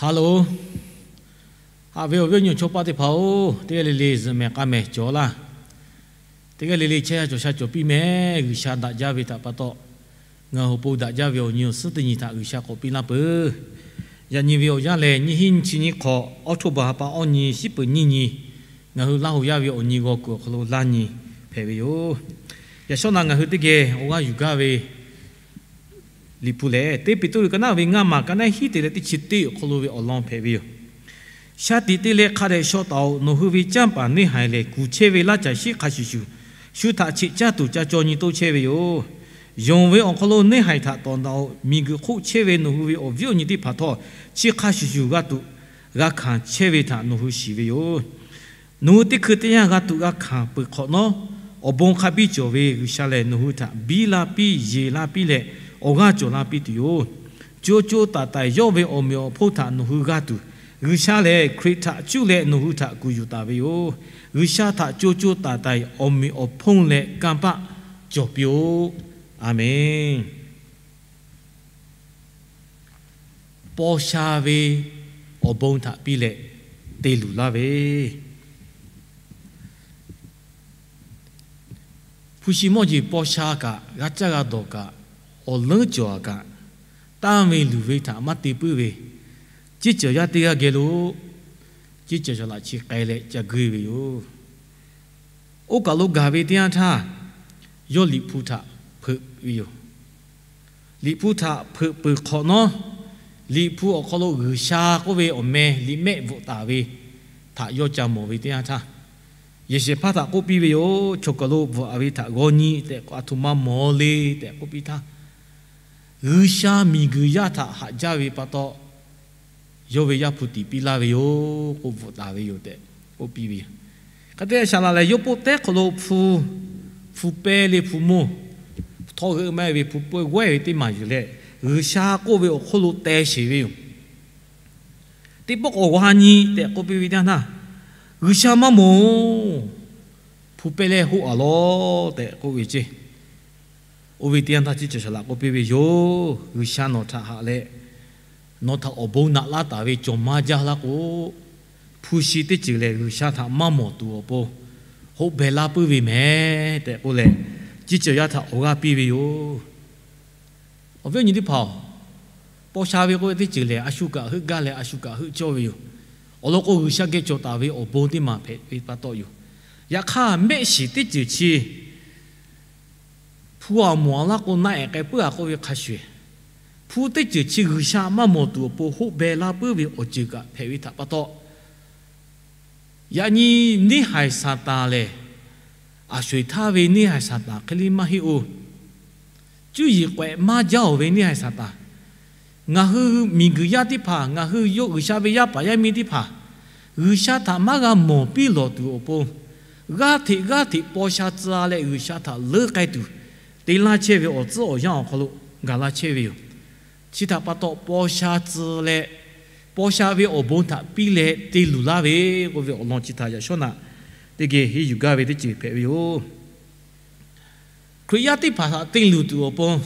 Hello, haꞈ ve awˬ viˉ awˬ nyi awˬ chawˇ paˆ teˇ hpaˍ-oˬ, teˇ g'aˇ le le zuhꞈ mehˍ k'a mehˍ cawˬ laˇ. Teˇ g'aˇ le le chehˇ sha cawˬ sha cawˬ piˇ mehˍ. G'uiˬsha daꞈ jaˇ ve htaꞈ pa taw, ngaˬ hui awˬ pon daꞈ jaˇ ve awˬ nyi awˬ suhˉ teˇ nyi htaꞈ G'uiˬsha k'awꞈ piˇ laˇ peuˬ. Yaꞈ nyi ve awˬ yanˇ lehˬ, nyiˇ hinˉ nyiˇ chi nyiˇ hk'awꞈ, October ha pa awˇ nyi, shiˉ peuˍ nyiˇ nyi, ngaˬ hui Laˇ huˍ yaˇ ve awˬ nyi g'aw kuiˬ awˬ hk'aw lo laˇ nyi hpehꞈ ve yoˬ. Yaꞈ shawˉ naꞈ ngaˬ hui teˇ geh awˬ g'aˇ yuˬ gaˇ ve Liꞈ hpu lehˬ, teˇ Peˍtruˆ ka naˉ ve ngaˇ maˬ ka naˉ hiˉ te leh teˇ chi teˇ awˬ hk'aw lo ve awˬ lawn hpehꞈ ve yoˬ. Shaˍ tiꞈ te leh hk'a dehꞈ shaw taˍ-oꞈ. Nawˬ hui ve canˇ paˍ neˇ haiˬ lehˬ, kuˬ chehˇ ve laˇ caˬ shiˉ hk'a shuˍ shuˍ, shu htaꞈ cheꞈ caˇ tuˬ ca caw nyi toˇ chehˇ ve yoˬ. Yonˍ ve awˬ hk'aw lo neˇ haiˬ htaꞈ tawˍ daꞈ-oꞈ. Miˬguiˬ hk'oˆ chehˇ ve nawˬ hui ve awˬ viˉ awˬ nyi teˇ hpaˍ htawˇ, chi hk'a shuˍ shuˍ g'a tuꞈ g'a hkanˍ chehˇ ve htaꞈ nawˬ hui shiˍ ve yoˬ. Nawˬ hui teˇ hkui teˇ yanˇ g'a tuꞈ g'a hkanˍ peuˬ hk'awꞈ nawˉ, awˬ bon hk'a biˇ cawˬ ve G'uiˬsha lehˬ, nawˬ hui htaꞈ biˇ la piˇ, yeˬ la piˇ leh, awˬ g'aˇ cawˬ la piˇ tuˬ yoˬ. Co co taiˍ taiˍ yawˇ ve awˬ meꞈ awˬ hponˇ htaꞈ nawˬ hui g'a tuˬ, G'uiˬsha lehˬ Hkriꞈ htaꞈ cuˇ leh nawˬ hui htaꞈ kuˬ yuˬ taˍ ve yoˬ. G'uiˬsha htaꞈ co co taiˍ taiˍ awˬ meꞈ awˬ hponˇ leh kanˇ paˆ cawˬ piˇ-oˆ. A menˬ. Paw sha ve awˬ bon htaꞈ piˇ leh te luˬ laˇ ve, hpu shi mawˇ jeˬ paw sha kaꞈ, g'a caˇ g'a dawˬ kaꞈ, awˬ leuˉ cawˬ-a kaꞈ, tanˇ ve luˬ ve htaꞈ maˇ te puiˉ ve, ceˇ cawˬ yaˇ teˇ g'aˇ geh lo ceˇ cawˬ shaˍ laꞈ chi k'ai leh ca guˇ ve yoˬ. Oˇ kaˬ lo gaˬ ve teˇ yanˇ htaˇ, yawˇ Liꞈ hpu htaꞈ hpeuꞈ ve yoˬ. Liꞈ hpu htaꞈ hpeuꞈ peuˬ hk'awꞈ nawˉ, Liꞈ hpu awˬ hk'aw lo G'uiˬsha k'oˆ ve awˬ meh liꞈ mehˆ bvuhꞈ taˍ ve htaꞈ yawˇ ca mawˬ ve teˇ yanˇ htaˇ, yehˬ shehˍ hpaˇ htaꞈ k'oˆ piˇ ve yoˬ. Chaw kaˬ lo bvuhꞈ-a ve htaꞈ g'aw nyi tehꞈ k'o, a htoꞈ ma mawˬ le tehꞈ k'oˆ piˇ htaˇ, G'uiˬsha miˬguiˬ yaˇ htaꞈ haꞈ jaˇ ve pa taw, yawˇ ve Yaˇ hpu tiˍ piˇ laˇ ve yoˬ k'oˆ bvuhꞈ taˍ ve yoˬ tehꞈ k'oˆ piˇ ve yoˬ. Hk'e te shaˍ laꞈ lehˬ, yawˇ poˆ tehˉ hk'aw lo hpu, hpu pehˇ le hpu moˇ, htawˇ g'euˆ maˇ ve hpu pehˇ g'awehˇ ve teˇ maˬ yuˬ leh, G'uiˬsha k'oˆ ve awˬ hk'oˆ lo teh sheˍ ve yoˬ. Teˇ pawˆ k'awꞈ g'aw ha nyi tehꞈ k'oˆ piˇ ve teˇ yanˇ htaˇ, G'uiˬsha maˇ mawˬ, hpu pehˇ leh hoˆ-a lawˬ tehꞈ k'oˆ ve ceˇ. Oˇ ve teˇ yanˇ htaˇ, ceˇ cawˬ shaˍ laꞈ k'oˆ piˇ ve yoˬ. G'uiˬsha nawˬ htaꞈ haꞈ leh, nawˬ htaꞈ awˬ bon naꞈ laˇ taˍ ve cawˬ maˇ jaˇ laˇ k'o, hpu shi teˇ ceuˬ lehˬ G'uiˬsha htaꞈ maˇ mawˬ tuˬ awˬ pon hoˆ behˬ laˇ puiˉ ve mehˍ tehꞈ k'oˆ leh, ceˇ cawˬ yaˇ htaꞈ awˬ g'aˇ piˇ ve yoˬ. Awˬ viˉ awˬ nyi teˇ hpaˍ-oˬ, paw sha ve k'oˆ ve teˇ ceuˬ lehˬ, a shu kaꞈ heuˆ gaˇ leh a shu kaꞈ heuˆ cawˇ ve yoˬ. Awˬ lawn k'o, G'uiˬsha geh cawˬ taˍ ve awˬ bon teˇ maˬ hpehꞈ ve pa taw yoˬ. Yaꞈ hk'aˇ, mehˆ shiˍ teˇ ceuˬ chi hpu aˬ mawˬ-a laˇ k'o, na ehˍ k'ai puiˉ-a k'oˆ ve hk'a shuˍ, hpu teˇ ceuˬ chi G'uiˬsha maˇ mawˬ tuˬ awˬ pon hoˆ behˬ laˇ puiˉ ve awˬ ceuˬ kaꞈ hpehꞈ ve htaꞈ pa taw, yaꞈ nyi neˇ haiˬ Saˍtanˍ lehˬ, aˬ sho-eˬ htaˇ ve neˇ haiˬ Saˍtanˍ hk'e le maˇ heˆ-oˬ. Cuˇ yiˍ k'awehꞈ maˇ jaˇ-oˬ ve neˇ haiˬ Saˍtanˍ, ngaˬ hui miˬguiˬ yaˇ teˇ hpaˍ, ngaˬ hui yawˇ G'uiˬsha ve yaˇ paˍ yaˇ miˇ teˇ hpaˍ, G'uiˬsha htaꞈ maˇ g'a mawˬ piˇ lawˬ tuˬ awˬ pon, g'aˇ hteꞈ g'aˇ hteꞈ paw sha tcuh-a leh G'uiˬsha htaꞈ leuˉ k'ai tuˬ, te laˇ chehˇ ve awˬ tcuhˉ awˬ yanˇ awˬ hk'aw lo gaˬ laˇ chehˇ ve yoˬ. Chi htaꞈ pa taw, paw sha tcuh leh, paw sha ve awˬ bon htaꞈ piˇ leh te luˬ laˇ ve k'oˆ ve awˬ lawn chi htaꞈ yaꞈ shawˉ naꞈ teˇ geh henˇ yuˬ gaˇ ve teˇ ceuˬ hpehꞈ ve yoˬ. Hkriꞈ yaˇ teˇ hpaˍ htaꞈ te luˬ tuˬ awˬ pon,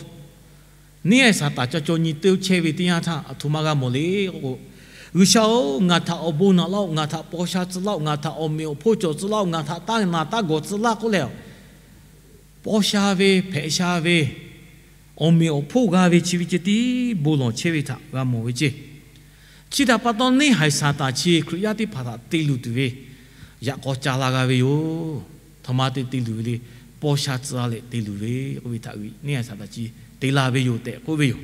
neˇ haiˬ Saˍtanˍ ca caw nyi teˇ chehˇ ve teˇ yanˇ htaˇ, aˬ htoꞈ ma g'a mawˬ le k'o, G'uiˬsha-oˬ, ngaˬ htaꞈ awˬ bon naꞈ laˇ-oˆ, ngaˬ htaꞈ paw sha tcuh laˇ-oˆ, ngaˬ htaꞈ awˬ meꞈ awˬ hponˇ cawˬ tcuh laˇ-oˆ, ngaˬ htaꞈ taˇ naˬ taˇ gawˬ tcuh laˇ k'oˆ leh, paw sha ve, hpehꞈ sha ve, awˬ meꞈ awˬ hponˇ g'a ve chi ve ceh tiˉ bon lawˬ chehˇ ve htaꞈ g'a mawˬ ve ceˇ. Chi htaꞈ pa taw, neˇ haiˬ Saˍtanˍ chi Hkriꞈ yaˇ teˇ hpaˍ htaꞈ te luˬ tuˬ ve yaꞈ k'aw ca la g'a ve yoˬ. Htoꞈ ma te te luˬ ve le. Paw sha tcuh leh te luˬ ve k'oˆ ve htaꞈ g'uiˬ neˇ haiˬ Saˍtanˍ chi te la ve yoˬ tehꞈ k'oˆ ve yoˬ.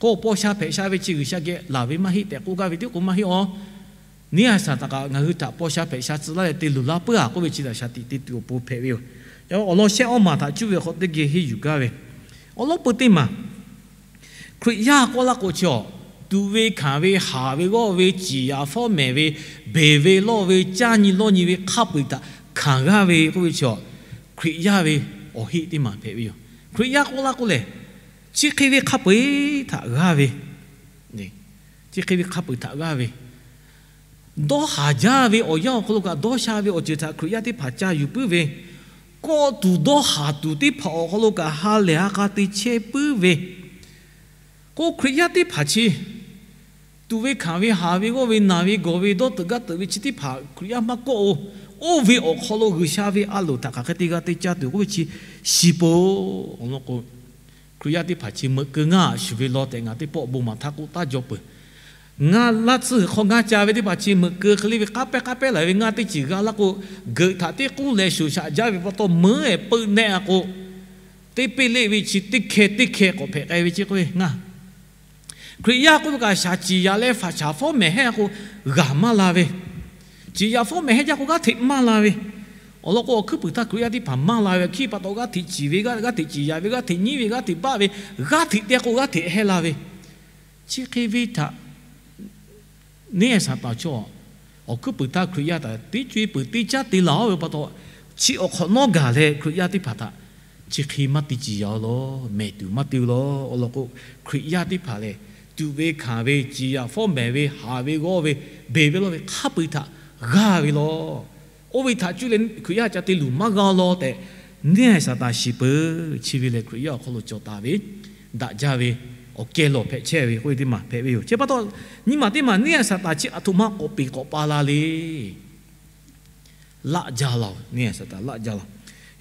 K'o, paw sha hpehꞈ sha ve chi G'uiˬsha geh laˬ ve maˇ heˆ tehꞈ k'oˆ gaˇ ve tiˉ k'o maˇ heˆ-oˬ. Neˇ haiˬ Saˍtanˍ kaꞈ ngaˬ hui htaꞈ paw sha hpehꞈ sha tcuh laˇ leh te luˬ laˇ puiˉ-a k'oˆ ve chi htaꞈ shaˍ tiꞈ te tuˬ awˬ pon hpehꞈ ve yoˬ. Awˬ lawn shehˆ awˇ maˬ htaꞈ cuˇ ve awˬ hk'aw teˇ geh henˇ yuˬ gaˇ ve, awˬ lawˉ peu teˇ maˬ, Hkriꞈ yaˇ k'oˆ laˇ k'o chi-awˬ, tuꞈ ve hkanˍ ve, haˍ ve g'awˇ ve, ciˍ yaꞈ fawˉ mehˍ ve, beˬ ve lawˇ ve, caˇ nyi lawˇ nyi ve hk'a peu-eˬ htaꞈ hkanˍ g'aˇ ve k'oˆ ve chi-awˬ, Hkriꞈ yaˇ ve awˬ heˆ teˇ maˬ hpehꞈ ve yoˬ. Hkriꞈ yaˇ k'oˆ laˇ k'oˆ lehˬ, chi hk'e ve hk'a peu-eˬ htaꞈ g'aˇ ve, chi hk'e ve hk'a peu-eˬ htaꞈ g'aˇ ve, dawˇ haˍ jaˇ ve awˬ yanˇ awˬ hk'aw lo kaꞈ dawˇ sha ve awˬ ceuˬ htaꞈ Hkriꞈ yaˇ teˇ hpaˍ ca yuˬ puiˉ ve, kawˆ tuˬ dawˇ haˍ tuˬ teˇ hpaˍ awˬ hk'aw lo kaꞈ ha lehˬ ha k'a te chehˇ puiˉ ve, k'o, Hkriꞈ yaˇ teˇ hpaˍ chi tuꞈ ve hkanˍ ve haˍ ve g'awˇ ve naˬ ve gawˬ ve dawˇ teuꞈ gaˇ teuꞈ ve chi teˇ hpaˍ Hkriꞈ yaˇ maˇ kawˆ-oˬ. Oˇ ve awˬ hk'aw lo G'uiˬsha ve a loˍ htaꞈ hk'aˬ hk'e te g'a te caˇ tuˬ k'oˆ ve chi shiˍ peuˬ-oˬ. Awˬ lawn k'o, Hkriꞈ yaˇ teˇ hpaˍ chi meuꞈ keu ngaˇ shuˍ ve law tehꞈ ngaˬ teˇ pawˆ bon maˍ htaˇ k'oˆ taˇ jaw peuˬ. Ngaˇ laˇ tsuhˇ hk'aw ngaˇ ca ve teˇ hpaˍ chi meuꞈ keu hk'e le ve k'aˉ pehˉ k'aˉ pehˉ laˬ ve ngaˇ teˇ ceuˬ g'a laˇ k'o, geuꞈ htaꞈ teˇ k'uˉ leh shoˍ shaꞈ jaˇ ve pa taw meuˉ-ehˍ peuˆ nehˆ-a k'o, teˇ peˆ leˆ ve chi teˇ hkeh teˇ hkeh k'awꞈ hpehꞈ k'ai ve chi k'oˆ ve ngaˇ. Hkriꞈ yaˇ k'oˆ ve kaꞈ shaˍ ciˍ yaꞈ leh faˍ shaˍ fawˉ mehˍ heˆ k'o g'aˬ maˇ la ve, ciˍ yaꞈ fawˉ mehˍ heˆ jaˇ k'o g'aˇ hteꞈ maˇ la ve, awˬ lawn k'o awˬ hkuiˉ puiˍ htaˇ Hkriꞈ yaˇ teˇ hpaˍ maˇ la ve hkiˇ pa taw g'aˇ hteꞈ ciˍ ve, g'aˇ hteꞈ ciˍ yaꞈ ve, g'aˇ hteꞈ nyiˉ ve, g'aˇ hteꞈ baˆ ve, g'aˇ hteꞈ te k'o g'aˇ hteꞈ heh la ve, chi hk'e ve htaꞈ neˇ Saˍtanˍ chaw awˬ hkuiˉ puiˍ htaˇ Hkriꞈ yaˇ htaꞈ teˇ co e peuˬ teˇ caˉ te laˬ-oˬ ve pa taw, chi awˬ hk'awꞈ nawˉ gaˬ leh Hkriꞈ yaˇ teˇ hpaˍ htaꞈ chi hk'e maˇ te ciˍ yaꞈ-oˬ law, mehˍ tuˬ maˇ te-oˬ law. Awˬ lawn k'o, Hkriꞈ yaˇ teˇ hpaˍ lehˬ tuꞈ ve hkanˍ ve ciˍ yaꞈ fawˉ mehˍ ve haˍ ve g'awˇ ve beˬ ve lawˇ ve hk'a peu-eˬ htaꞈ g'aˇ ve law. Oˇ ve htaꞈ cuˇ leh Hkriꞈ yaˇ ca te luˬ maˇ g'a law tehꞈ neˇ Saˍtanˍ shiˍ peuˬ. Chi ve lehˬ Hkriꞈ yaˇ awˬ hk'aw lo cawˬ taˍ ve daꞈ jaˇ ve awˬ keh lawˬ hpehꞈ chehˇ ve k'oˆ ve teˇ maˬ hpehꞈ ve yoˬ. Chi pa taw nyiˇ maˬ teˇ maˬ neˇ Saˍtanˍ chi aˬ htoꞈ ma k'awꞈ peˍ k'awꞈ pa la le. Laˆ jaˇ laˬ-oˬ, neˇ Saˍtanˍ laˆ jaˇ laˬ.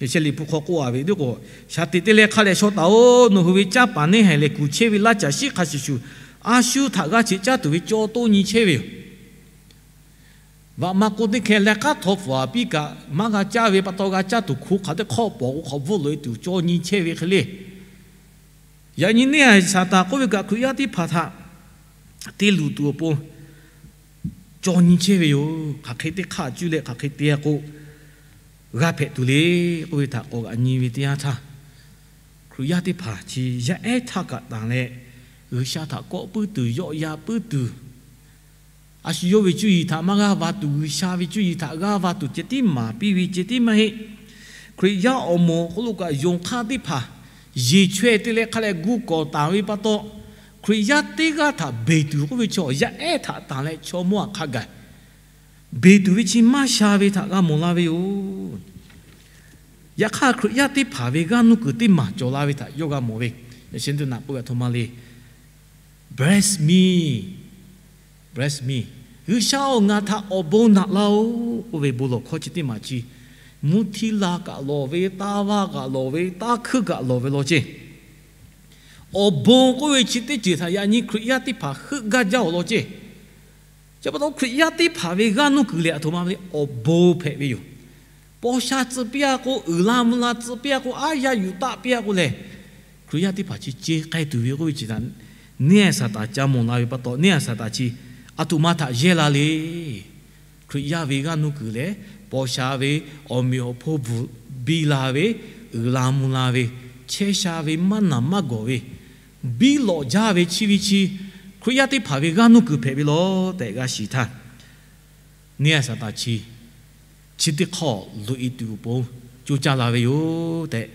Yaꞈ sheh Liꞈ hpu hk'aw k'oˆ-a ve teˇ k'o, shaˍ tiꞈ te leh hk'a dehꞈ shaw taˍ-oˬ. Nawˬ hui ve canˇ paˍ neˇ haiˬ lehˬ kuˬ chehˇ ve laˇ caˬ shiˉ hk'a shuˍ shuˍ, a shu htaꞈ g'a cheꞈ caˇ tuˬ ve caw toˇ nyi chehˇ ve yoˬ. Vaꞈ ma k'o teˇ hkeh leh k'aˉ htaw pfuhˍ-a piˇ kaꞈ maˇ g'a caˇ ve pa taw g'a caˇ tuˬ hko hk'aˬ teˇ hk'awꞈ pawˍ k'o hk'awꞈ bvuhˆ loꞈ-e tuˬ caw nyi chehˇ ve hk'e le. Yaꞈ nyi neˇ Saˍtanˍ k'oˆ ve kaꞈ Hkriꞈ yaˇ teˇ hpaˍ htaꞈ te luˬ tuˬ awˬ pon caw nyi chehˇ ve yoˬ. Hk'aˬ hk'e teˇ hk'aˇ cuˇ leh hk'aˬ hk'e te k'o g'a hpehꞈ tuˬ le k'oˆ ve htaꞈ k'awꞈ g'aꞈ nyi ve teˇ yanˇ htaˇ, Hkriꞈ yaˇ teˇ hpaˍ chi yaˇ ehˉ htaˇ kaꞈ tanˬ leh G'uiˬsha htaꞈ kawˆ puiˉ tuˬ, yawˆ yan puiˉ tuˬ, a shu yawˇ ve cuˇ yiˍ htaꞈ maˇ g'aˇ va tuˬ, G'uiˬsha ve cuˇ yiˍ htaꞈ g'aˇ va tuˬ ceh tiˉ maˍ piˇ ve ceh tiˉ maˇ heˆ. Hkriꞈ yaˇ awˬ moˍ awˬ hk'aw lo kaꞈ yonˍ hk'aˇ teˇ hpaˍ yeˬ chaweh te leh hk'a leh gu kawˍ taˍ ve pa taw, Hkriꞈ yaˇ teˇ g'aˇ htaꞈ beˬ tuˬ k'oˆ ve chaw yaˇ ehˉ htaꞈ tanˬ leh chaw mawˇ aꞈ hk'a gaˬ beˬ tuˬ ve chi maˇ sha ve htaꞈ g'a mawˬ la ve yoˬ. Yaꞈ hk'aˇ Hkriꞈ yaˇ teˇ hpaˍ ve g'aˇ nuˇ kuiˬ teˇ maˬ cawˬ la ve htaꞈ yawˇ g'a mawˬ ve, yaꞈ sheh teˇ naꞈ k'oˆ ve a htoꞈ ma le. Bless me, bless me, G'uiˬsha-oˬ, ngaˬ htaꞈ awˬ bon naꞈ laˇ-oˆ k'oˆ ve bon lawˬ hkawˇ chi teˇ maˬ chi, mvuhˇ htiˇ la kaꞈ lawˬ ve, taˇ vaˇ kaꞈ lawˬ ve, taˇ hkuiˇ kaꞈ lawˬ ve law ceˇ. Awˬ bon k'oˆ ve chi teˇ ceuˬ htaꞈ yaꞈ nyi Hkriꞈ yaˇ teˇ hpaˍ heuˆ gaˇ jaˇ-oˬ law ceˇ. Chi pa taw Hkriꞈ yaˇ teˇ hpaˍ ve g'aˇ nuˇ kuiˬ lehˬ a htoꞈ ma ve awˬ bon hpehꞈ ve yoˬ. Paw sha tcuh piˇ-a k'o, uiˍ la mvuh la tcuh piˇ-a k'o, aˉ yaˇ yuˬ taˆ piˇ-a k'o lehˬ, Hkriꞈ yaˇ teˇ hpaˍ chi ce k'ai tuˬ ve k'oˆ ve chi htaꞈ neˇ Saˍtanˍ ca mawˬ la ve pa taw, neˇ Saˍtanˍ chi a htoꞈ ma htaꞈ yehˇ la le. Hkriꞈ yaˇ ve g'aˇ nuˇ kuiˬ lehˬ, paw sha ve, awˬ meꞈ awˬ hponˇ bvuhꞈ biˇ la ve, uiˍ la mvuh la ve, chehˇ sha ve, maˇ naˬ maˇ gawˬ ve, biˇ lawꞈ jaˇ ve chi ve chi, Hkriꞈ yaˇ teˇ hpaˍ ve g'aˇ nuˇ kuiˬ hpehꞈ ve law tehꞈ g'a shiˍ htaˇ, neˇ Saˍtanˍ chi chi teˇ hk'awꞈ loꞈ-e tuˬ awˬ pon coˇ caˇ la ve yoˬ tehꞈ,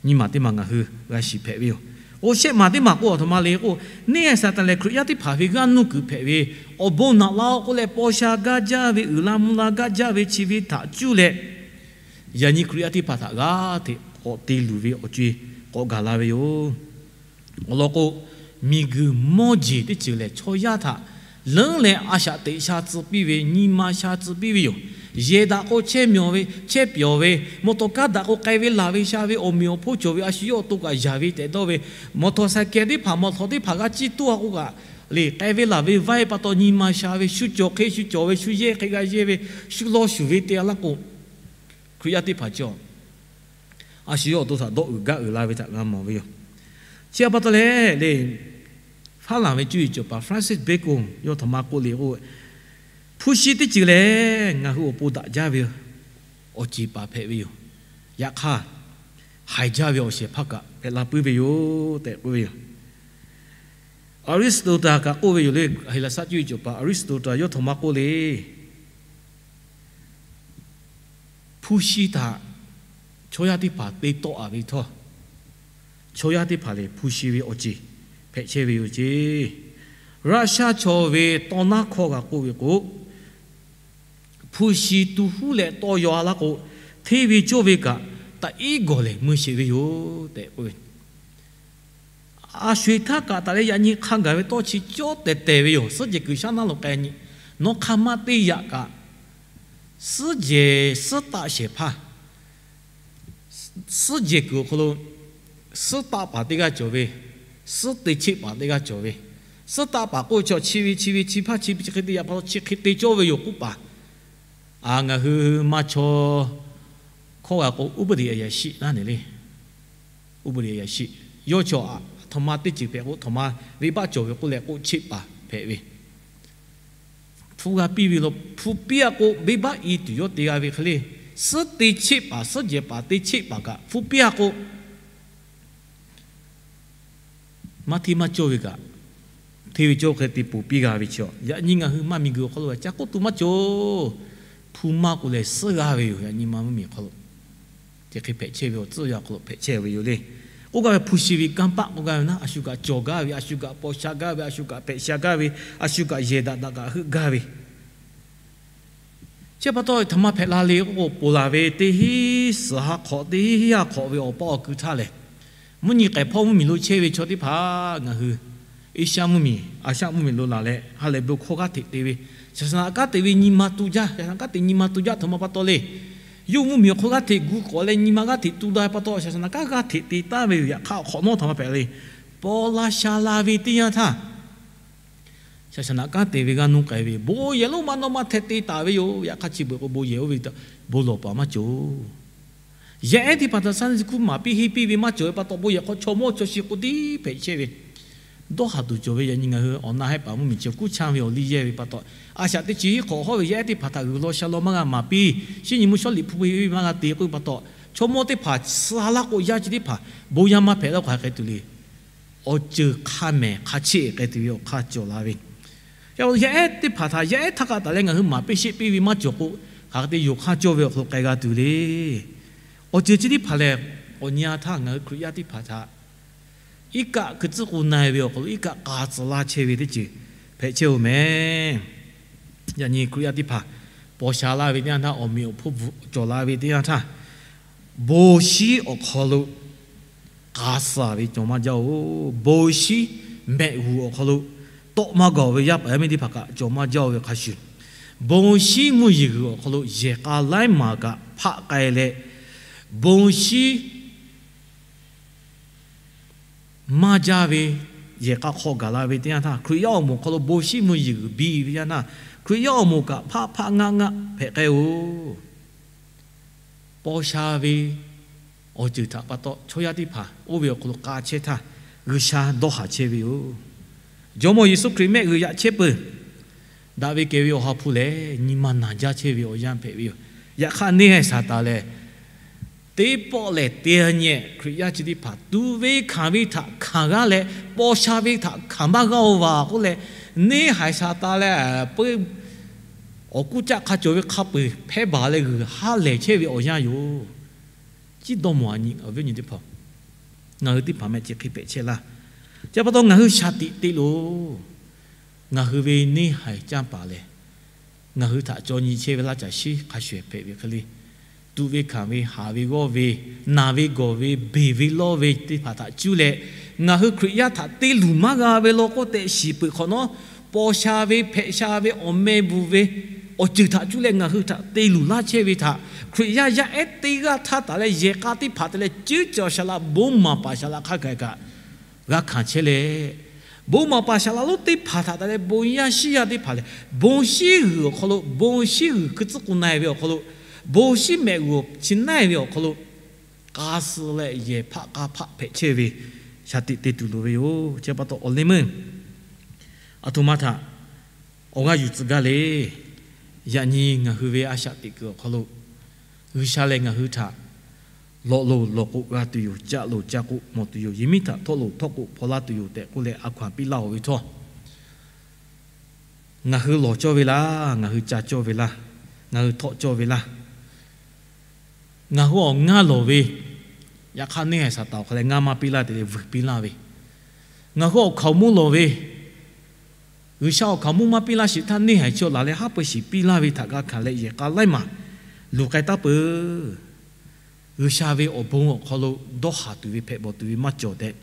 nyiˇ maˬ teˇ maˬ ngaˬ hui g'a shiˍ hpehꞈ ve yoˬ. Oˇ shehˆ maˬ teˇ maˬ k'o a htoꞈ ma le k'o, neˇ Saˍtanˍ lehˬ Hkriꞈ yaˇ teˇ hpaˍ ve g'aˇ nuˇ kuiˬ hpehꞈ ve, awˬ bon naꞈ la-oˆ k'oˆ leh paw sha gaˇ jaˇ ve, uiˍ la mvuh la gaˇ jaˇ ve chi ve htaꞈ cuˇ leh, yaꞈ nyi Hkriꞈ yaˇ teˇ hpaˍ htaꞈ g'aˇ hteꞈ k'awꞈ te luˬ ve awˬ co-e k'awꞈ gaˬ la ve yoˬ. Awˬ lawn k'o, miˬguiˬ mawˇ jeˬ teˇ ceuˬ lehˬ chaw yaˇ htaꞈ leuˉ leh a shaꞈ teꞈ sha tcuh piˇ ve, nyi ma sha tcuh piˇ ve yoˬ. Yehˬ daꞈ k'o chehˇ mawˬ ve, chehˇ pyawˬ ve, mawˬ tawˬ kaˇ daꞈ k'o k'ai ve laˬ ve sha ve, awˬ meꞈ awˬ hponˇ cawˬ ve, a shu yawˇ awˬ to kaꞈ yaˍ ve tehꞈ dawˇ ve, mawˬ tawˬ saiˍ kehˬ teˇ hpaˍ, mawˬ htawꞈ teˇ hpaˍ g'a ciˇ toˇ-a k'o kaꞈ le, k'ai ve laˬ ve vaiˇ pa taw nyi ma sha ve, shu cawˬ hk'e shu cawˬ ve, shu yehˇ hk'e g'a yehˇ ve, shu law shuˍ ve te-a laˇ k'o, Hkriꞈ yaˇ teˇ hpaˍ cawˬ a shu yawˇ awˬ to htaꞈ dawˆ uiˍ gaˇ uiˍ la ve htaꞈ g'a mawˬ ve yoˬ. Chi pa taw leh le, Faˉlanˍ ve cuˇ yiˍ cawˬ paˍ Francis Bacon yawˇ htaꞈ maˇ k'oˆ le k'o, hpu shi teˇ ceuˬ lehˬ ngaˬ hui awˬ pon daꞈ jaˇ ve awˬ ceˬ paˍ hpehꞈ ve yoˬ. Yaꞈ hk'aˇ, haiˬ jaˇ ve awˬ shehˍ hpaˇ kaꞈ hpehꞈ la puiˉ ve yoˬ tehꞈ k'oˆ ve yoˬ. Aristotle kaꞈ k'oˆ ve yoˬ le, Heˍlaˍsaˆ cuˇ yiˍ cawˬ paˍ Aristotle yawˇ htaꞈ maˇ k'oˆ le. Hpu shi htaꞈ chaw yaˇ teˇ hpaˍ te tawˆ-a ve htawˇ, chaw yaˇ teˇ hpaˍ lehˬ hpu shi ve awˬ ceˬ hpehꞈ chehˇ ve yoˬ ceˇ. Russia chaw ve tawˇ naˉ hkawˇ g'a k'oˆ ve k'o, hpu shi tu huˉ leh tawˇ yaw-a laˇ k'o, hteˇ ve cawˇ ve kaꞈ taꞈ iˉ gawˬ lehˬ mui sheˍ ve yoˬ tehꞈ k'oˆ ve. A sho-eˬ htaˇ kaꞈ taˍ leh yaꞈ nyi hk'a gaˬ ve tawˇ chi cawˇ tehˬ tehˬ ve yoˬ. Suhˉ jehˬ kuiˬ shaˉ naˉ lo k'ai nyi, nawˬ hk'aˬ ma te yaꞈ kaꞈ, suhˉ jehˬ suhˉ taˆ shehˍ hpaˇ, suhˉ jehˬ kuiˬ awˬ hk'aw lo suhˉ taˆ paˍ teˇ g'aˇ cawˬ ve, suhˉ te cheˆ paˍ teˇ g'aˇ cawˬ ve. Suhˉ taˆ paˍ k'oˆ ve chaw chi ve chi ve chi hpaˇ chi chi hk'e te yaꞈ pa taw chi hk'e te cawˇ ve yoˬ k'oˆ paˍ. A, ngaˬ hui maˇ chaw hkawˇ g'a k'o, ဥပဒေအရာရှိ laˇ ne le. ဥပဒေအရာရှိ, yawˇ chaw aꞈ htaꞈ ma teˇ ceuˬ hpehꞈ k'o, htaꞈ ma venˇbaˆ cawˬ ve k'oˆ leh k'oˆ cheˆ paˍ hpehꞈ ve. Hpu g'a piˇ ve la, hpu piˇ-a k'o, venˇbaˆ i tuˬ yawˇ te g'a ve hk'e le. Suhˉ te cheˆ paˍ, suhˉ jehˬ paˍ te cheˆ paˍ kaꞈ hpu piˇ-a k'o, maˇ hteˇ maˇ cawˇ ve kaꞈ, hteˇ ve cawˇ hk'e te ponˬ piˇ g'a ve chi. Yaꞈ nyi ngaˬ hui maˇ miˬguiˬ awˬ hk'aw lo ca k'oˆ tuˬ maˇ cawˬ. Hpu maˇ k'o lehˬ suhˉ g'aˇ ve yoˬ. Yaꞈ nyi maˇ mvuhˇmiˬ awˬ hk'aw lo, chi hk'e hpehꞈ chehˇ ve awˬ tcuhˇ yaˇ awˬ hk'aw lo hpehꞈ chehˇ ve yoˬ le. K'oˆ gaˇ ve hpu shi ve kanˇ paˆ k'oˆ gaˇ ve naˉ, a shu kaꞈ cawˬ gaˇ ve, a shu kaꞈ paw sha gaˇ ve, a shu kaꞈ hpehꞈ sha gaˇ ve, a shu kaꞈ yehˬ daꞈ daꞈ kaꞈ heuˆ gaˇ ve. Chi pa taw htaꞈ ma hpehꞈ la le k'o, ponˬ laˬ ve teˇ hinˉ suhˍ ha hk'awꞈ teˇ hinˉ ha hk'awꞈ ve awˬ pa awˬ kui htaˇ lehˬ, mvuhˇ nyi k'ehˬ hpawˇ mvuhˇmiˬ lo chehˇ ve chaw teˇ hpaˍ ngaˬ hui Eˇshaˆ mvuhˇmiˬ, Aˍshaˆ mvuhˇmiˬ lo laˬ leh ha lehˬ bon hkawˇ g'aˇ hteꞈ te ve, shaˍ shaˍ naꞈ kanˉ te ve nyi ma tu jaˇ, shaˍ shaˍ naꞈ kanˉ te nyi ma tu jaˇ htaꞈ ma pa taw le. Yawˇ mvuhˇmiˬ awˬ hk'aw g'aˇ hteꞈ gu k'awꞈ leh nyi ma g'aˇ hteꞈ tu daꞈ pa taw shaˍ shaˍ naꞈ kanˉ g'aˇ hteꞈ te taˍ ve yoˬ. Yaꞈ hk'aˇ awˬ hk'awꞈ nawˉ htaꞈ ma hpehꞈ le. Paw la sha la ve teˇ yanˇ htaˇ, shaˍ shaˍ naꞈ kanˉ te ve g'aˇ nuˇ k'ai ve bon yehˬ lonˉ ma nawˇ maˇ hteh te taˍ ve yoˬ. Yaꞈ hk'aˇ chi beuꞈ k'o bon yehˬ oˇ ve bon lawˬ paˍ maˇ cawˬ. Yaˇ ehˉ teˇ hpaˍ htaꞈ Sunday school maˍ piˇ henˇ piˇ ve maˇ cawˬ ve pa taw, bon yehˬ hk'aw chaw mawˇ chaw shi k'o tiˉ hpehꞈ chehˇ ve. Dawˇ haˍ tuˬ cawˬ ve yaꞈ nyi ngaˬ hui awˬ na hehˆ paˍ mvuhˇmiˬ chi kuˉ chanˇ ve awˬ liˇ yehˇ ve pa taw, a shaꞈ teˇ chi hiˉ hk'awꞈ hawˉ ve yaˇ ehˉ teˇ hpaˍ htaꞈ g'uiˬ law sha law maˇ g'a maˍ piˇ, shinˉ nyi mvuhˇ shawˉ liꞈ hpu ve maˇ g'a te k'oˆ ve pa taw, chaw mawˇ teˇ hpaˍ suh laˇ k'o yaˇ chi teˇ hpaˍ bon yaˇ maˇ hpehꞈ la k'o hk'aˬ hk'e tuˬ le. Awˬ ceuˬ hk'a mehˍ hk'a cheˆ k'ai tuˬ ve awˬ hk'aˇ cawˬ la ve. Yaˇ ehˉ teˇ hpaˍ htaꞈ yaˇ ehˉ htaˇ kaꞈ taˍ leh ngaˬ hui maˍ piˇ sheˆ piˇ ve maˇ cawˬ k'o, hk'aˬ hk'e te yonˍ hk'aˇ cawˇ ve awˬ hk'aw lo k'ai g'a tuˬ le. Awˬ ceuˬ chi teˇ hpaˍ lehˬ, awˬ nyi a htaˇ ngaˬ hui Hkriꞈ yaˇ teˇ hpaˍ htaꞈ iˉ kaˆ hkui tcuhˉ k'o na-e ve awˬ hk'aw lo iˉ kaˆ k'a tcuh laˇ chehˇ ve teˇ ceuˬ hpehꞈ chehˇ-oˬ mehˍ. Yaꞈ nyi Hkriꞈ yaˇ teˇ hpaˍ paw sha laˇ ve teˇ yanˇ htaˇ, awˬ meꞈ awˬ hponˇ bvuhꞈ cawˬ la ve teˇ yanˇ htaˇ, bon shinˉ awˬ hk'aw lo k'a suh ve cawˬ maˇ jaˇ-oˬ. Bon shinˉ mehꞈ g'uˬ awˬ hk'aw lo tawˆ maˇ gaˬ-oˬ ve yaˇ paˍ yaˇ miˇ teˇ hpaˍ kaꞈ cawˬ maˇ jaˇ-oˬ ve hk'a shuˍ, bon shinˉ mvuhˇ yeˬ g'uiˬ awˬ hk'aw lo yehˬ k'a laiˉ maˬ kaꞈ hpaˆ k'ai leh, bon shinˉ maˇ jaˇ ve yehˬ k'a hk'aw gaˬ la ve teˇ yanˇ htaˇ, Hkriꞈ yaˇ awˬ moˍ hk'aw lo bon shinˉ mvuhˇ yeˬ g'uiˬ biˇ ve yanˇ htaˇ, Hkriꞈ yaˇ awˬ moˍ kaꞈ hpaˆ hpaˆ ngaˆ ngaˆ hpehꞈ k'ai-oˬ. Paw sha ve awˬ ceuˬ htaꞈ pa taw chaw yaˇ teˇ hpaˍ oˇ ve awˬ hk'aw lo k'a chehˇ htaˇ, G'uiˬsha dawˇ haˍ chehˇ ve yoˬ. Jawˇmawˇ Yeˍsuˆ Hkriꞈ mehˆ g'uiˬ yaꞈ chehˇ peuˬ daꞈ ve kehˬ ve Awˬ ha hpu lehˬ, nyi ma naˬ jaˇ chehˇ ve awˬ yanˇ hpehꞈ ve yoˬ. Yaꞈ hk'aˇ neˇ haiˬ Saˍtanˍ lehˬ, teˇ pawˆ lehˬ te nyi-ehˍ Hkriꞈ yaˇ chi teˇ hpaˍ tuꞈ ve hkanˍ ve htaꞈ hkanˍ g'aˇ leh, paw sha ve htaꞈ hkanˍ maˇ g'aˇ-oˬ vaˬ k'oˆ leh, neˇ haiˬ Saˍtanˍ lehˬ peuˇ awˬ kuˇ caˆ hk'a cawˬ ve hk'a peu-eˬ hpehˇ baˬ leh g'uiˬ ha lehˬ chehˇ ve awˬ yanˇ yoˬ. Ciˉ dawˇ mawˬ a nyi awˬ viˉ awˬ nyi teˇ hpaˍ, ngaˬ hui teˇ hpaˍ meh chi hk'e hpehꞈ chehˇ laˇ. Chi pa taw ngaˬ hui shaˍ tiꞈ te loˬ. Ngaˬ hui ve neˇ haiˬ canˇ paˍ lehˬ, ngaˬ hui htaꞈ caw nyi chehˇ ve laˇ caˬ shiˉ hk'a shuˍ hpehꞈ ve hk'e le, tuꞈ ve hkanˍ ve, haˍ ve g'awˇ ve, naˬ ve gawˬ ve, beˬ ve lawˇ ve teˇ hpaˍ htaꞈ cuˇ leh, ngaˬ hui Hkriꞈ yaˇ htaꞈ te luˬ maˇ g'a ve law k'oˆ tehꞈ shiˍ peuˬ hk'awꞈ nawˉ, paw sha ve, hpehꞈ sha ve, awˬ meh bvuhꞈ ve, awˬ ceuˬ htaꞈ cuˇ leh ngaˬ hui htaꞈ te luˬ laˇ chehˇ ve htaꞈ Hkriꞈ yaˇ yaˇ ehˉ teˇ g'aˇ htaˇ taˍ leh yehˬ k'a teˇ hpaˍ te leh cuˉ caw sha la bon maˍ paˍ sha la hk'a gaˬ kaꞈ g'a hkanˍ chehˇ leh, bon maˍ paˍ sha la lonˉ teˇ hpaˍ htaꞈ taˍ leh bon yaˇ shiˉ yaˇ teˇ hpaˍ lehˬ, bon shinˉ g'uiˬ awˬ hk'aw lo, bon shinˉ g'uiˬ hkui tcuhˉ k'o na-e ve awˬ hk'aw lo, bon shinˉ mehꞈ g'uˬ chi na-e ve awˬ hk'aw lo k'a suh leh yehˬ hpaˆ k'a hpaˆ hpehꞈ chehˇ ve shaˍ tiꞈ te tuˬ loˍ ve yoˬ. Chi pa taw awˬ leh meuˇ aˬ htoꞈ ma htaꞈ awˬ g'aˇ yuˬ tcuh gaˇ le. Yaꞈ nyi ngaˬ hui ve a shaꞈ teꞈ kuiˬ awˬ hk'aw lo G'uiˬsha lehˬ ngaˬ hui htaꞈ lawꞈ loˬ lawˬ k'o g'a tuˬ yoˬ, caˆ loˬ caˆ k'o mawˬ tuˬ yoˬ, yehˬ miˉ htaꞈ htawˆ loˬ htawˆ k'o hpaw laˇ tuˬ yoˬ tehꞈ k'oˆ leh a hkaw-anˬ piˇ laˇ-oˬ ve htawˇ, ngaˬ hui lawˬ cawˇ ve laˇ, ngaˬ hui ca cawˇ ve laˇ, ngaˬ hui htawˆ cawˇ ve laˇ. Ngaˬ hui awˬ ngaˇ lawˬ ve, yaꞈ hk'aˇ neˇ haiˬ Saˍtanˍ awˬ hk'aw leh ngaˇ maˇ piˇ laˇ te leh vuiˬ piˇ laˇ ve, ngaˬ hui awˬ hkaoˍmonˇ lawˬ ve, G'uiˬsha awˬ hkaoˍmonˇ maˇ piˇ laˇ sheˍ htaˇ neˇ haiˬ chi awˬ laˬ leh haˉ pui shiˍ piˇ laˇ ve htaꞈ g'a hkanˍ leh yehˬ k'a laiˉ maˬ luˬ k'ai taˉ peuˬ. G'uiˬsha ve awˬ bon awˬ hk'aw lo dawˇ haˍ tuˬ ve hpehꞈ bawˬ tuˬ ve maˇ cawˬ tehꞈ,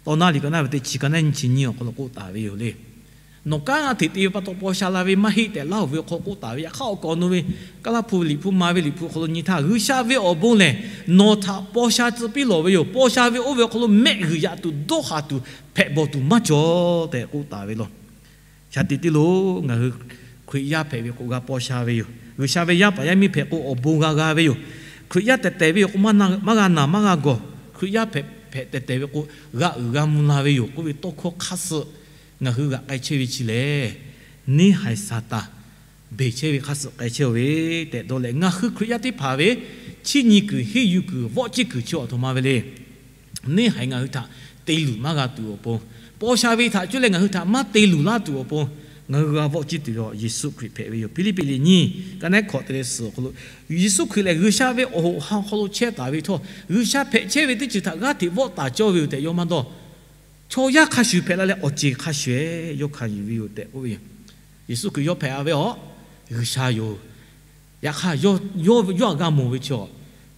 Tawˇ naˉ liꞈ ka naˉ ve teˇ chi ka naˉ nyi chi nyiˇ awˬ hk'aw lo k'oˆ taˍ ve yoˬ le. Nawˬ kanˉ g'a hteꞈ te ve pa taw paw sha la ve maˇ heˆ tehꞈ laˇ oˬ ve awˬ hk'aw k'oˆ taˍ ve. Yaꞈ hk'aˇ awˬ kaˍ awˬ nu ve Kaˇlaˇ hpu ve liꞈ hpu ma ve liꞈ hpu awˬ hk'aw lo nyi htaˇ, G'uiˬsha ve awˬ bon lehˬ nawˬ htaꞈ paw sha tcuh piˇ lawˬ ve yoˬ. Paw sha ve oˇ ve awˬ hk'aw lo mehˆ g'uiˬ yaꞈ tuˬ dawˇ haˍ tuˬ hpehꞈ bawˬ tuˬ maˇ cawˬ tehꞈ k'oˆ taˍ ve law. Shaˍ tiꞈ teˇ lo ngaˬ hui Hkriꞈ yaˇ hpehꞈ ve k'o g'a paw sha ve yoˬ. G'uiˬsha ve yaˇ paˍ yaˇ miˇ hpehꞈ k'o awˬ bon g'a g'a ve yoˬ. Hkriꞈ yaˇ tehˬ tehˬ ve yoˬ k'o maˇ g'a naˬ maˇ g'a gawˬ. Hkriꞈ yaˇ hpehꞈ tehˬ tehˬ ve k'o g'a uiˍ g'a mvuh la ve yoˬ k'oˆ ve tawˇ hkawˇ hk'aˇ suh ngaˬ hui g'aꞈ k'ai chehˇ ve chi lehˬ, neˇ haiˬ Saˍtanˍ beˬ chehˇ ve hk'aˇ suh k'ai chehˇ ve tehꞈ dawˇ leh, ngaˬ hui Hkriꞈ yaˇ teˇ hpaˍ ve chiˇ nyi kuiˬ, henˇ yuˬ kuiˬ, vawˆ ciˇ kuiˬ chi awˬ htoꞈ ma ve le. Neˇ haiˬ ngaˬ hui htaꞈ te luˬ maˇ g'a tuˬ awˬ pon, paw sha ve htaꞈ cuˇ leh ngaˬ hui htaꞈ maˇ te luˬ laˇ tuˬ awˬ pon, ngaˬ hui g'a vawˆ ciˇ tuˬ ve Yeˍsuˆ Hkriꞈ hpehꞈ ve yoˬ. Hpiˇliˇpiˆ liꞈ nyiˇ ka naˉ hkawꞈ te leh suhˍ awˬ hk'aw lo, Yeˍsuˆ Hkriꞈ lehˬ G'uiˬsha ve awˬ hoꞈ ha awˬ hk'aw lo chehˇ taˍ ve htawˇ, G'uiˬsha hpehꞈ chehˇ ve teˇ ceuˬ htaꞈ g'aˇ hteꞈ vawˆ taˍ cawˇ ve yoˬ tehꞈ yawˇ maˇ dawˇ. Chaw yaˇ hk'a shuˍ hpehꞈ la leh awˬ ceˬ hk'a shuˍ-eˬ yawˇ hkanˍ yuˬ ve yoˬ tehꞈ k'oˆ ve yoˬ. Yeˍsuˆ Hkriꞈ yawˇ hpehꞈ-a ve awˬ G'uiˬsha yoˬ. Yaꞈ hk'aˇ, yawˇ aꞈ g'a mawˬ ve chaw,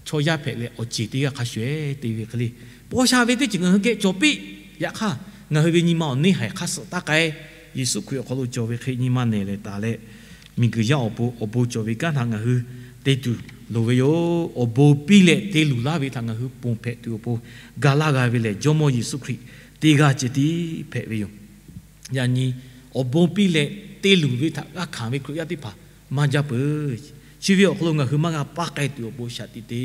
chaw yaˇ hpehꞈ leh awˬ ceˬ teˇ g'aˇ hk'a shuˍ-eˬ te ve hk'e le. Paw sha ve teˇ ceuˬ ngaˬ hui geh cawˬ piˇ. Yaꞈ hk'aˇ, ngaˬ hui ve nyi ma awˬ neˇ haiˬ hk'aˇ suh taˇ k'ai. Yeˍsuˆ Hkriꞈ awˬ hk'aw lo cawˬ ve hk'e nyi ma nehˬ lehˬ taˍ leh, miˬguiˬ yaˇ awˬ pon awˬ bon cawˬ ve kanˉ htaꞈ ngaˬ hui te tuˬ loˍ ve yoˬ. Awˬ bon piˇ leh te luˬ laˇ ve htaꞈ ngaˬ hui ponˬ hpehꞈ tuˬ awˬ pon ga laˇ g'a ve lehˬ, Jawˇmawˇ Yeˍsuˆ Hkriꞈ teˇ g'aˇ ceh tiˉ hpehꞈ ve yoˬ. Yaꞈ nyi awˬ bon piˇ leh te luˬ ve htaꞈ g'a hkanˍ ve Hkriꞈ yaˇ teˇ hpaˍ maˇ jaˇ peuˬ. Chi ve awˬ hk'aw lo ngaˬ hui maˇ g'a paˇ k'ai tuˬ awˬ pon shaˍ tiꞈ te.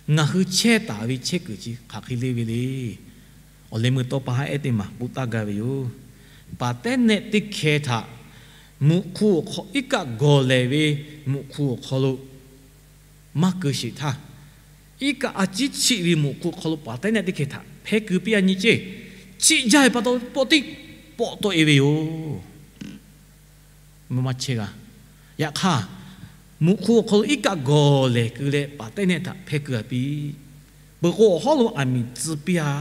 Ngaˬ hui chehˇ taˍ ve chehˇ kuiˬ chi hk'aˬ hk'e le ve le. Awˬ leh meuˇ tawˇ pa haˉ ehˉ teˇ maˬ k'oˆ taˍ gaˇ ve yoˬ. Paˍ tehˉ nehˆ teˇ hkeh htaꞈ muꞈ hk'u awˬ hk'aw iˉ kaˆ gawˬ lehˬ ve muꞈ hk'u awˬ hk'aw lo maˇ keu sheˍ htaˇ, iˉ kaˆ a ciˉ chiˆ ve muꞈ hk'u hk'aw lo paˍ tehˉ nehˆ teˇ hkeh htaꞈ hpehˇ keu piˇ-a nyi ceˇ. Chiˆ jaˇ ve pa taw pawˆ tiˉ pawˆ tawˆ-e ve yoˬ. Maˇ chehˇ g'a. Yaꞈ hk'aˇ, muꞈ hk'u awˬ hk'aw lo iˉ kaˆ gawˬ lehˬ keu leh paˍ tehˉ nehˆ htaꞈ hpehˇ keu-a piˇ. Peuˬ k'o awˬ hawˉ lo aˬ miˍ tcuh piˇ-a.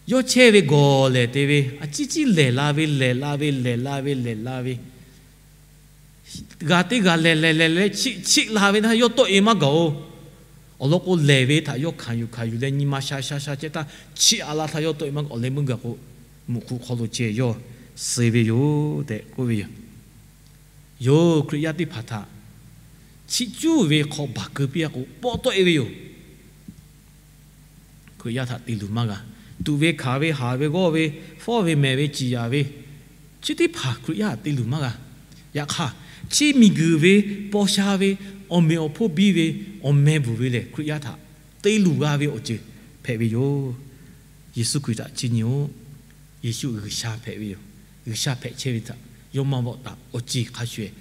Yawˇ chehˇ ve gawˬ lehˬ te ve a ciˉ ciˉ lehˬ la ve, lehˬ la ve, lehˬ la ve, lehˬ la ve, g'a teˇ g'a lehˬ lehˬ lehˬ leh chiˆ chiˆ la ve htaˇ yawˇ tawˆ-e maˇ gaˬ-oˬ. Awˬ lawn k'o, lehˬ ve htaꞈ yawˇ hkanˍ yuˬ hkanˍ yuˬ leh nyi ma sha sha sha chehˇ htaˇ, chiˆ-a la htaˇ yawˇ tawˆ-e maˇ gaˬ. Awˬ leh meuˇ gaˬ k'o, muꞈ hk'u hk'aw lo ceh yawˇ suh ve yoˬ tehꞈ k'oˆ ve yoˬ. Yoˬ, Hkriꞈ yaˇ teˇ hpaˍ htaꞈ chi cuˇ ve hk'aw baˬ keu piˇ-a k'o, pawˆ tawˆ-e ve yoˬ. Hkriꞈ yaˇ htaꞈ te luˬ maˇ g'a. Tuꞈ ve hkanˍ ve haˍ ve g'awˇ ve, fawˉ ve mehˍ ve ciˍ yanˍ ve, chi teˇ hpaˍ Hkriꞈ yaˇ htaꞈ te luˬ maˇ g'a. Yaꞈ hk'aˇ, chi miˬguiˬ ve paw sha ve awˬ meꞈ awˬ hponˇ biˇ ve awˬ meh bvuhˬ ve lehˬ, Hkriꞈ yaˇ htaꞈ te luˬ g'a ve awˬ ceuˬ hpehꞈ ve yoˬ. Yeˍsuˆ Hkriꞈ htaꞈ chiˇ nyi-oˆ. Yeˍsuˆ G'uiˬsha hpehꞈ ve yoˬ. G'uiˬsha hpehꞈ chehˇ ve htaꞈ yawˇ maˇ vawˆ taˍ. Awˬ ceˬ hk'a shuˍ-eˬ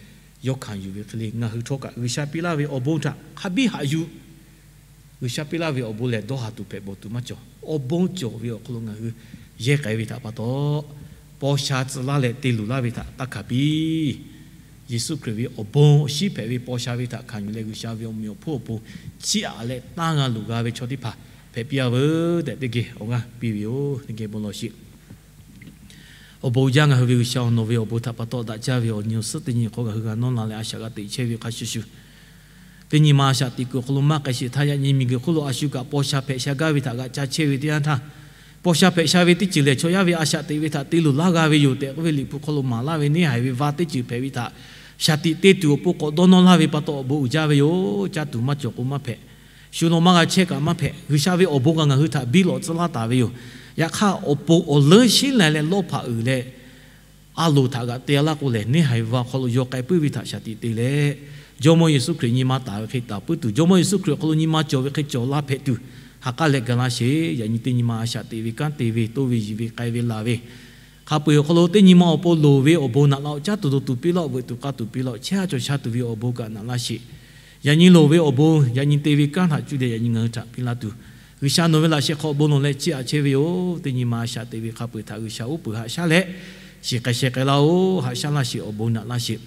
yawˇ hkanˍ yuˬ ve hk'e le, ngaˬ hui htawˇ kaꞈ G'uiˬsha piˇ laˇ ve awˬ bon htaꞈ hk'a biˇ haꞈ yuˬ. G'uiˬsha piˇ laˇ ve awˬ bon lehˬ, dawˇ haˍ tuˬ hpehꞈ bawˬ tuˬ maˇ cawˬ. Awˬ bon cawˬ ve awˬ hk'aw lo ngaˬ hui yehˇ k'ai ve htaꞈ pa taw, paw sha tcuh laˇ leh te luˬ laˇ ve htaꞈ taˇ hkanˍ piˇ. Yeˍsuˆ Hkriꞈ ve awˬ bon awˬ shinˉ hpehꞈ ve paw sha ve htaꞈ hkanˍ yuˬ leh, G'uiˬsha ve awˬ meꞈ awˬ hponˇ awˬ pon chiˇ aꞈ leh tanˇ g'a luˬ g'a ve chaw teˇ hpaˍ hpehꞈ piˇ-a veuˬ tehꞈ teˇ geh awˬ g'aˇ piˇ ve yoˬ. Teˇ geh bon lawˬ sheˍ. Awˬ bon uiˍ jaˇ ngaˬ hui ve G'uiˬsha-oˬ, nawˬ ve awˬ bon htaꞈ pa taw daꞈ jaˇ ve awˬ nyi awˬ suhˉ teˇ nyi hk'aw ngaˬ hui g'a nawˇ la leh a shaꞈ g'a teꞈ chehˇ ve hk'a shuˍ shuˍ, teˇ nyi ma a shaꞈ teꞈ kuiˬ awˬ hk'aw lo maˇ k'ai sheˍ htaˇ, yaꞈ nyi miˬguiˬ hk'oˆ lo a shu kaꞈ paw sha hpehꞈ sha gaˇ ve htaꞈ g'aꞈ ca chehˇ ve teˇ yanˇ htaˇ, paw sha hpehꞈ sha ve teˇ ceuˬ lehˬ, chaw yaˇ ve a shaꞈ teꞈ ve htaꞈ te luˬ laˇ g'a ve yoˬ tehꞈ k'oˆ ve Liꞈ hpu hk'aw lo maˍ laˇ ve neˇ haiˬ ve va teˇ ceuˬ hpehꞈ ve htaꞈ shaˍ tiꞈ te tuˬ awˬ pon k'awꞈ dawˇ nawˇ laˇ ve pa taw awˬ bon uiˍ jaˇ ve yoˬ. Caˇ tuˬ maˇ cawˬ k'o maˇ hpehꞈ. Shu law maˇ g'a chehˇ kaꞈ maˇ hpehꞈ. G'uiˬsha ve awˬ bon kaꞈ ngaˬ hui htaꞈ biˇ lawꞈ tcuh laˇ taˍ ve yoˬ. Yaꞈ hk'aˇ, awˬ pon awˬ leuˉ shinˉ lai leh lawˇ hpaꞈ uiˍ leh, a loˍ htaꞈ g'aꞈ te-a laˇ k'o lehˬ, neˇ haiˬ va hk'aw lo yaw k'ai puiˉ ve htaꞈ shaˍ tiꞈ te leh, Jawˇmawˇ Yeˍsuˆ Hkriꞈ nyi ma taˍ ve hk'e taˍ puiˉ tuˬ, Jawˇmawˇ Yeˍsuˆ Hkriꞈ awˬ hk'aw lo nyi ma cawˬ ve hk'e cawˬ la hpehꞈ tuˬ, ha k'aˉ leh ga laˇ sheˍ. Yaꞈ nyi teˇ nyi ma a shaꞈ teꞈ ve, kanˉ te ve, toˇ ve, yiˬ ve, k'ai ve, laˬ ve, hk'a peu-eˬ awˬ hk'aw lo teˇ nyi ma awˬ pon loˍ ve awˬ bon naꞈ laˇ-oˆ. Caˇ tuˬ dawˬ tuˬ piˇ laˇ-oˆ. Veuꞈ tuˬ k'aˇ tuˬ piˇ laˇ-oˆ. Chehˇ-a cawˬ sha tuˬ ve awˬ bon kaꞈ naꞈ laˇ sheˍ. Yaꞈ nyi loˍ ve awˬ bon, yaꞈ nyi te ve kanˉ htaꞈ cuˇ leh yaꞈ nyi ngaˬ hui htaꞈ piˇ laˇ tuˬ, G'uiˬsha nawˬ ve laꞈ sheh hk'aw bon lawˬ leh chiˇ aꞈ chehˇ ve yoˬ. Teˇ nyi ma a shaꞈ teꞈ ve hk'a peu-eˬ htaꞈ G'uiˬsha uˉ peunˍ haꞈ shaˉ leh, shiˍ k'ai sheh k'ai laˇ-oˆ. Haꞈ shaˉ laˇ sheˍ. Awˬ bon naꞈ laˇ sheˍ.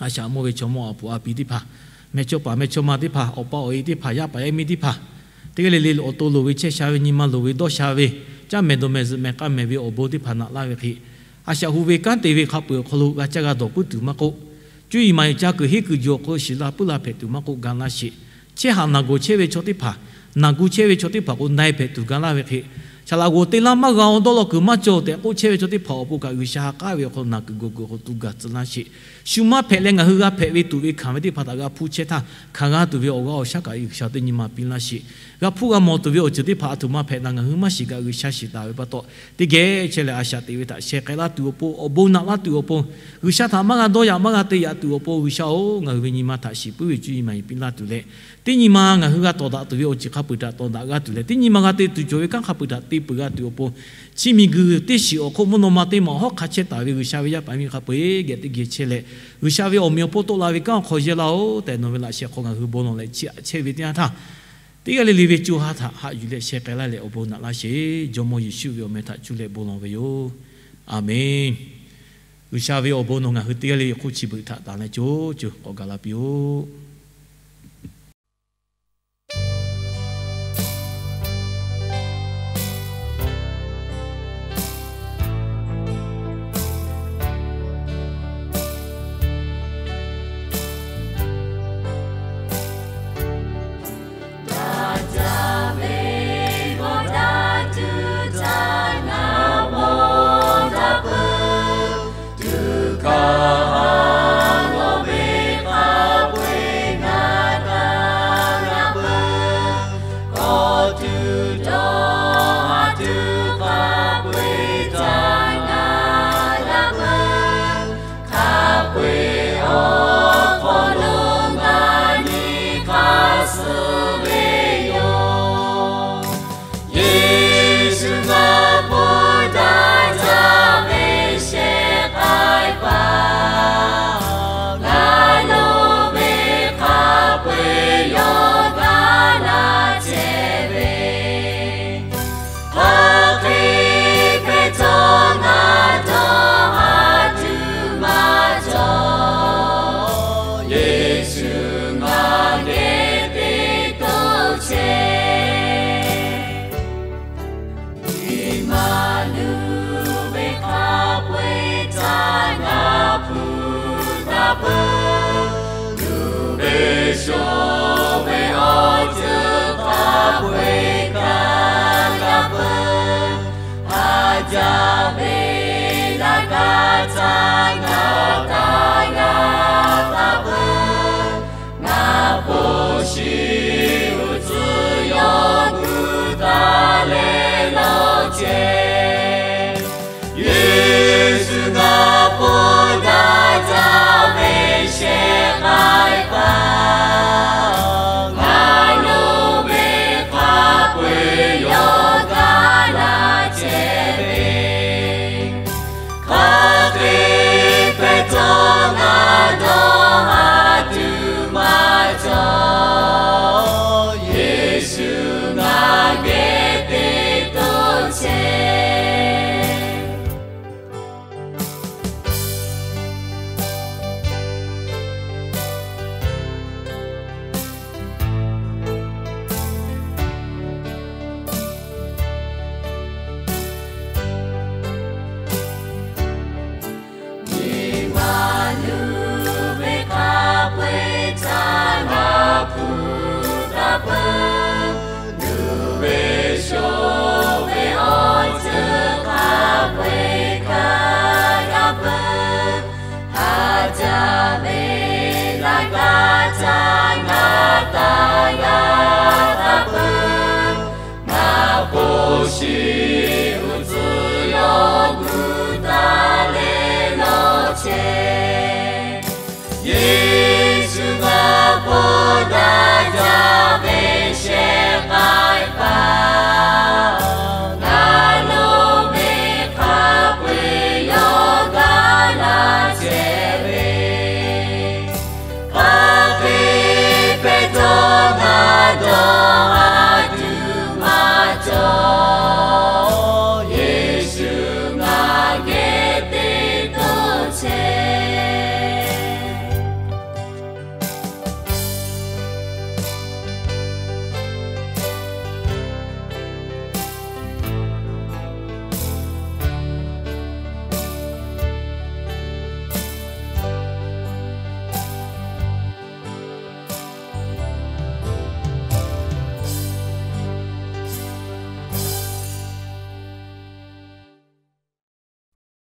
A shaꞈ mawˇ ve chaw mawˇ a puˍ a pi teˇ hpaˍ, mehˇchawˇpaˍ mehˇchawˇma teˇ hpaˍ, awˬ pa awˬ e teˇ hpaˍ, yaˇ paˍ yaˇ miˇ teˇ hpaˍ, teˇ g'aˇ le le awˬ to loˍ ve chehˇ sha ve, nyi ma loˍ ve dawˇ sha ve, caˇ mehˍ dawˬ mehˍ zuhꞈ mehˍ k'a mehˍ ve awˬ bon teˇ hpaˍ naꞈ laˇ ve hk'e, a shaꞈ hu ve kanˉ te ve hk'a peu-eˬ awˬ hk'aw lo g'a caˇ g'a dawˬ puiˉ tuˬ maˇ k'oˆ, cuˇ yiˍ maˍ yiˍ ca kuiˬ henˇ kuiˬ juˬ awˬ hk'aw lo shiˍ la puiˉ la hpehꞈ tuˬ maˇ k'oˆ, ga laˇ sheˍ. Chehˇ haꞈ naˬ gawˬ chehˇ ve chaw teˇ hpaˍ, naˬ gu chehˇ ve chaw teˇ hpaˍ k'o na-e hpehꞈ tuˬ ga laˇ ve hk'e, Saˍ laꞈ g'oˍ te laˇ maˇ g'a-oˬ, dawˇ law kuiˬ maˇ cawˬ tehꞈ k'oˆ chehˇ ve chaw teˇ hpaˍ awˬ pon kaꞈ G'uiˬsha ha k'aˉ ve awˬ hk'aw lo naˬ kuiˬ gawˬ kuiˬ awˬ hk'aw lo tu gaˬ tcuh laˇ sheˍ. Shu maˇ hpehꞈ leh ngaˬ hui g'a hpehꞈ ve tuˬ ve hkanˍ ve teˇ hpaˍ htaꞈ g'a hpuˇ chehˇ htaˇ, hkanˍ g'a tuˬ ve awˬ g'aˇ awˬ shaˉ kaꞈ G'uiˬsha teˇ nyi ma piˇ laˇ sheˍ. G'a hpuˇ g'a mawˬ tuˬ ve awˬ ceuˬ teˇ hpaˍ aˬ htoꞈ ma hpehꞈ naˬ ngaˬ hui maˇ shiˍ kaꞈ G'uiˬsha shiˍ taˍ ve pa taw, teˇ geh chehˇ leh a shaꞈ teꞈ ve htaꞈ sheh k'ai laˇ tuˬ awˬ pon, awˬ bon naꞈ laˇ tuˬ awˬ pon, G'uiˬsha htaꞈ maˇ g'a dawˇ yaꞈ maˇ g'a te yaꞈ tuˬ awˬ pon, G'uiˬsha-oˬ, ngaˬ hui ve nyi ma htaꞈ shiˍ puiˉ ve cuˇ yiˍ maˍ yiˍ piˇ laˇ tuˬ leh, teˇ nyi ma ngaˬ hui g'a tawˍ daꞈ tuˬ ve awˬ ceuˬ hk'a peu-eˬ htaꞈ tawˍ daꞈ g'a tuˬ leh, teˇ nyi ma g'a te tuˬ cawˬ ve kanˉ hk'a peu-eˬ htaꞈ te peuˬ g'a tuˬ awˬ pon, chi miˬguiˬ teˇ shiˍ awˬ hk'oˆ mvuhˇ naw ma teˇ maˬ hawˉ hk'a chehˇ taˍ ve G'uiˬsha ve yaˇ paˍ miˇ hk'a peu-eˬ geh teˇ geh chehˇ leh, G'uiˬsha ve awˬ meꞈ awˬ hponˇ tawˆ la ve kanˉ awˬ hk'aw yehˇ laˇ-oˬ tehꞈ nawˬ ve laꞈ sheh hk'aw ngaˬ hui bon lawˬ leh chiˇ aꞈ chehˇ ve teˇ yanˇ htaˇ, teˇ g'aˇ le le ve co ha htaꞈ haꞈ yuˬ leh sheh k'ai laˇ leh awˬ bon naꞈ laˇ sheˍ. Jawˇmawˇ Yeˍsuˆ ve awˬ meh htaꞈ cuˇ leh bon lawˬ ve yoˬ. Aˬmenˍ. G'uiˬsha ve awˬ bon nawˬ ngaˬ hui teˇ g'aˇ le le hk'oˆ chi beuꞈ htaꞈ tanˬ leh co co k'awꞈ gaˬ la piˇ-oˆ. Yeˍsuˆ ngaˬ hpu daꞈ jaˇ ve shehˍ k'ai paˍ, ngaˬ lo ve hk'a peu-eˬ yawˇ gaˬ la chehˇ ve, hk'aˬ hk'e hpehꞈ htawˇ ngaˬ dawˇ haˍ tuˬ maˇ cawˬ. Yeˍsuˆ ngaˬ geh te toˇ chehˇ. Iˉmaˍnuˍ ve hk'a peu-eˬ htaˇ ngaˬ hpu taˇ peuˬ. Luˬ ve shoˍ ve awˬ ceuˬ hk'a peu-eˬ kaꞈ g'a peuˬ. Haˍ jaˇ ve laꞈ ka htaˇ ngaˬ taˇ g'a taˇ peuˬ. Ngaˬ hpu shiˍ uiˍ tcuh yawˇ gu taˇ leh lawˬ chehˇ. Yeˍsuˆ ngaˬ hpu daꞈ jaˇ ve shehˍ k'ai paˍ, ngaˬ lo ve hk'a peu-eˬ yawˇ gaˬ la chehˇ ve, hk'aˬ hk'e hpehꞈ htawˇ ngaˬ dawˇ haˍ tuˬ maˇ cawˬ. Yeˍsuˆ ngaˬ geh te toˇ chehˇ. Iˉmaˍnuˍ ve hk'a peu-eˬ htaˇ ngaˬ hpu taˇ peuˬ. Luˬ ve shoˍ ve awˬ ceuˬ hk'a peu-eˬ kaꞈ g'a peuˬ. Haˍ jaˇ ve laꞈ ka htaˇ ngaˬ taˇ g'a